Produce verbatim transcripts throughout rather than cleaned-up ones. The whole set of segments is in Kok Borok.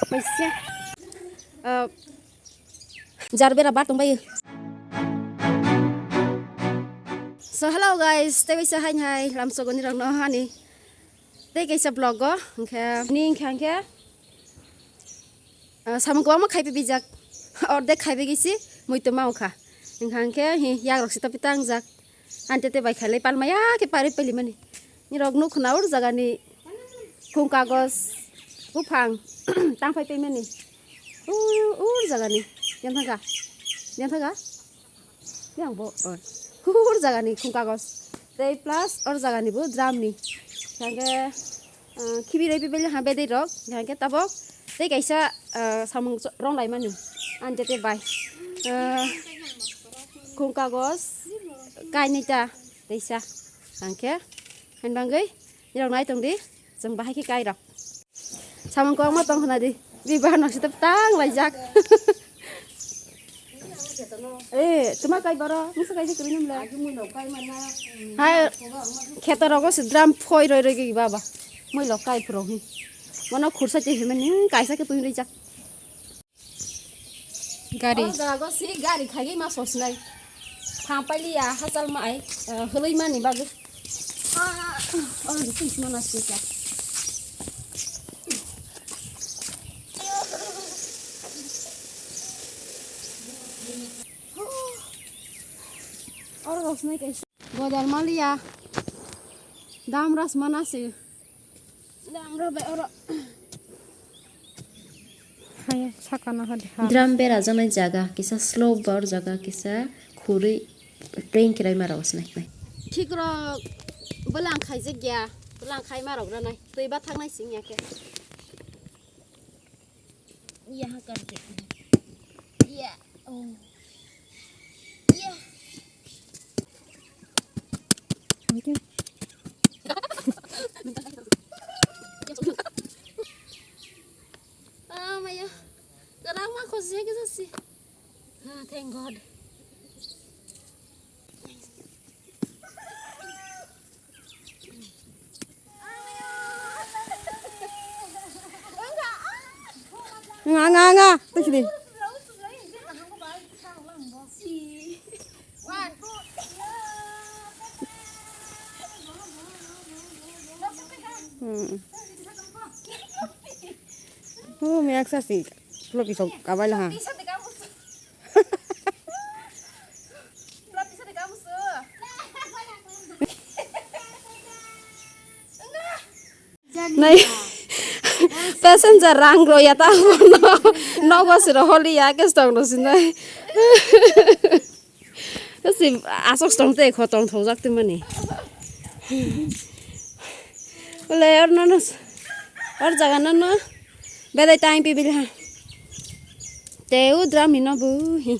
Paisa. Ah, jar bera bar tongbai. So hello guys, tei bisa hai hai lamsogoni rok no hani. Tei kaisa vlog o hingkhe ni hingkha hingkhe, ah, samung kwbangma khaipi bijak. Ordek khaipi gisi muitoma wngkha. Hingkha hingkhe hi yak rok sita pita wngjak. Ante te bai khailai palmaya khe pari pali mani. Nirok nuk khna ur jagani khung kagos buphang tang phai pemani. Ur, ur jagani. Yang thangka. Yang thangka. Yang bo. Oh. Ur jagani khung kagos. Tei plus or jagani bo drum ni. Hingke, ah, khibi roi bebele ha bedai rok. Hingke tabok tei kaisa, ah, samung rong lai mani. Ante te bai. Ah, khung kagos. Kainita. Teisa. Hingke. Hain bangwi. Nirok nai tong di. Chwng bahai khe kai rok. Samung kwbangma tong khna di. Bi bahan nok sita tang laijak. Eh, tuma kai boro, musa kai di kuri namle. Hai, kheto rogo se drum phoi roi roi gi baba. Mui lok kai phuro hi. Mono khursa te himen, hmm, kaisa khe tui roi jak. Gari. O jaga si gari khaigwi ma sosnai. Phampaliya hachal mai, eh, hwlwi mani bagwi. Ah, oh, this is mana sika. Oro rosnai kaisa. Godal maliya. Dam ras mana si. Dam ro be oro. Hai, sakano hadi ha. Drum berajaknai jaga kisa slope ba or jaga kisa khurui train khelai ma rok se nai. Khikrok bwlang khaijak ya, bwlang khai ma rok ranai. Twi ba thaknai sing ya khe. Ya ha kar de. Ya. Oh. Ya. Ah, maya. Karang ma khosya kisa si. Ah, thank God. Nga, nga, nga. Tengsi di. Hmm. Oh, me aksa si. Lo pisok kabai lo ha. Nai. Passenger rang ro ya ta no. Nogo siro holi ya ke stong ro sinai. Si asok stong te kho tong thok jak te mani. Ole or no no. Or jaga no no. Bedai time pi bil ha. Te u drum ni no bu hi.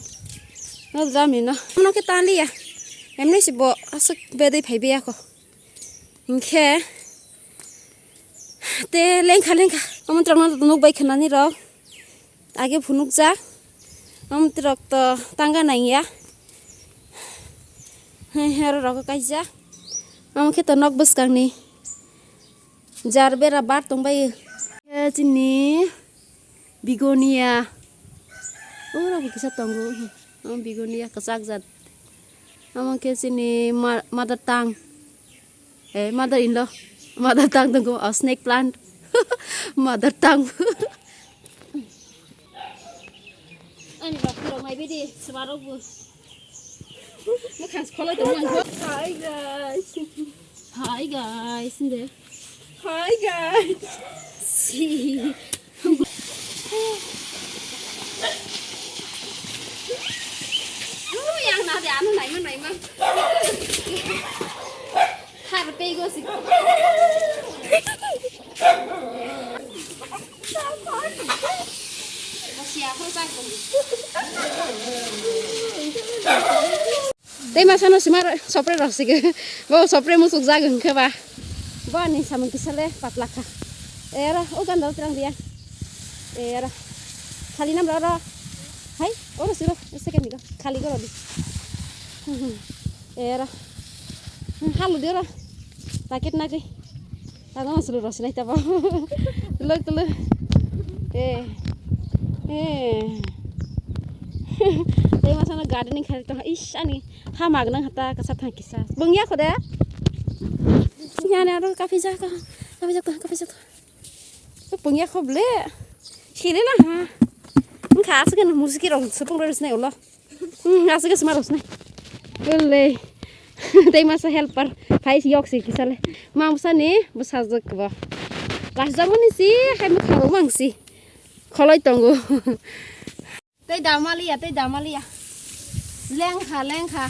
No drum ni no. No ke tan liya. Emni si bo asok bedai phai biya ko. Hingkhe te lengkha lengkha. Omo trok no nuk bai khwnani rok. Age phunukjak. Omo trok to tanga nangya. He he oro rok kaijak. Omo khe to nok bwskang ni. Jar bera bar tongbai. He chini. Begonia. Oro bo kisa tongo. Omo begonia kwchak jat. Omo khe chini ma-, mother tongue. Eh, mother in law. Mother tongue tongo. Oh, snake plant. Mother tongue. Ani rok phurok mai bidi, swma rok bo. Mwkhang se kholoi tongma ang kho. Hi guys. Hi guys, hindi. Hi guys. Si. Oh, yang na de anu naima naima. Har pego si. Tei masa no sima sopre rok sigi. Bo sopre musuk jag hwnkhe ba. Bo ani samung kisa le patla kha. Era o ganda o terang dia. Era. Khali nam ro ro. Hai, oro siro, second ni go. Khali go ro di. Era. Halu di oro. Paket na kai. Tado masulu ro sinai tabo. Tuluk tuluk. Eh. Eh. Tei masa no gardening khai tong. Ish, ani ha mag nang hata kasa thang kisa. Bung ya khode. Ya ne aro kapi ja ka. Kapi ja ka, kapi ja ka. Bung ya kho ble. Sile la ha. Nka asuk no musiki rong sepung roi sinai ulo. Hmm, asuk sma roi sinai. Ulle. Tei masa helper. Phai yok si kisa le. Ma musa ni bwsajwk bo. Las jamani si hai mukha rok mang si. Kholoi tongo. Tei damaliya, tei damaliya. Lengkha, lengkha.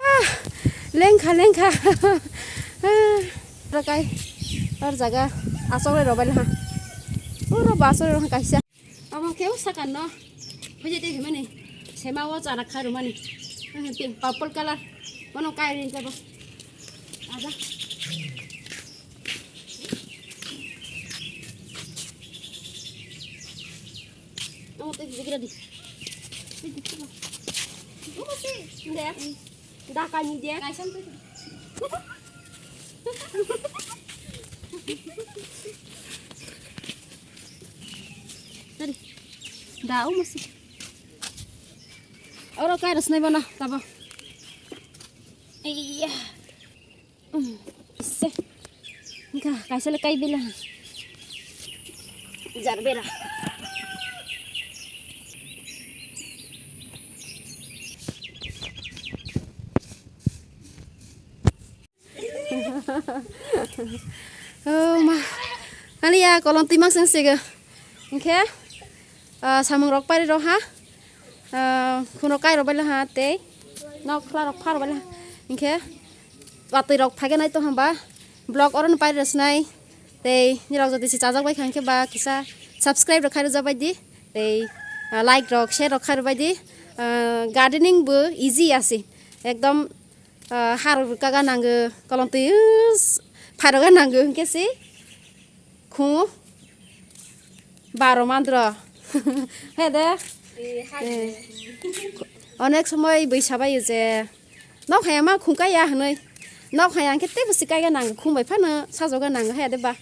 Ah, lengkha, lengkha. Ah, rakai. Ar jaga. Asok le robai ha. Oro basok le kaisa. Abo khe o saka no. Bujai tei himani. Sema o chara kha rumani. Pink, purple color. Bono kai rin tabo. Aja. Amo tei bigra di. Nde. Da kani de. Kaisa tei. Tadi. Da o masi. Oro kai rosnai bono tabo. Iya. Um, se. Nka, kaisa le kai bela. Jar bera. Oh, ma. Ani ya kolom twi mak seng sega. Oke. Ah, samung rok pari rok ha. Ah, khun rok kai rok bai ha tei. Nok khla rok phar bai ha. Oke. Watwi rok phage nai to hamba. Vlog oro no pari rok sinai. Tei nirok jodi si chajak bai kha hwnkhe ba kisa subscribe rok khai rwjak bai di. Tei, ah, like rok, share rok khai rwbai di. Ah, gardening bo easy asi. Ekdom, ah, har kaga nango, kolom twi, us, pharoga nango hwnkhe si khungo baro mandro. He de? Eh, onek somoi bui sabaio je, nok haya ma khung kaiya hinui. Nok haya hwnkhe teibo si kaiga nango, khung bai phano sajoga nango, haya de ba?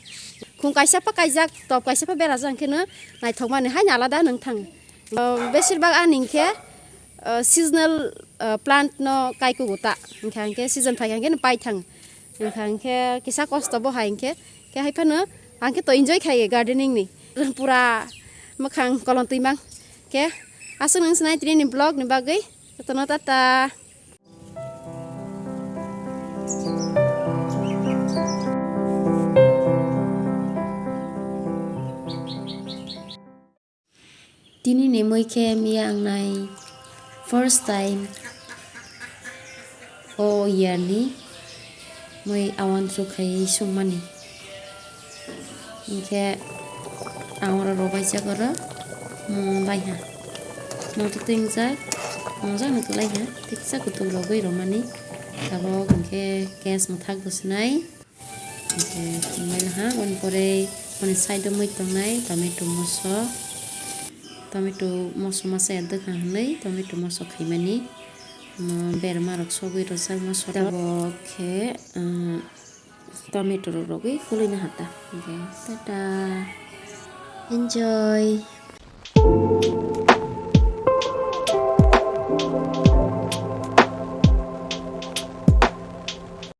Khung kaisa pha kaijak, top kaisa pha berajak hwnkhe no naithok mani haino alada nung thang. Oh, besir bak ani hwnkhe, oh, seasonal, oh, plant no kai kugo ta. Hwnkha hwnkhe season phaikha hwnkhe no pai thang. Hwnkha hwnkhe kisa kosto bo hai hwnkhe, khe hai phano ang khe to enjoy khai gardening ni. Pura mwkhang kolom twi mang. Khe aswk nung sinai tini ni vlog ni bagwi. Jotono tata. Tini ni mui khe miya ang nai first time o year ni mui awan su khai sungmani. Hinkhe ang oro robaijak oro mung laiha. Mung twi wngjak, mung jak no kwlaiha, tiksa kutuk rogwi romani. Tabok hinkhe gas mwthak bo swnai. Hinkhe tongmani ha, aboni pore boni side o mui tongnai tomato moso. Tomato moso masa ya dwkha hinwi tomato moso khaimani. Mo berma rok sogwi rwjak moso. Tabok khe, um, tomato rok rogwi kwlwino hata. Hwnkhe tata. Enjoy.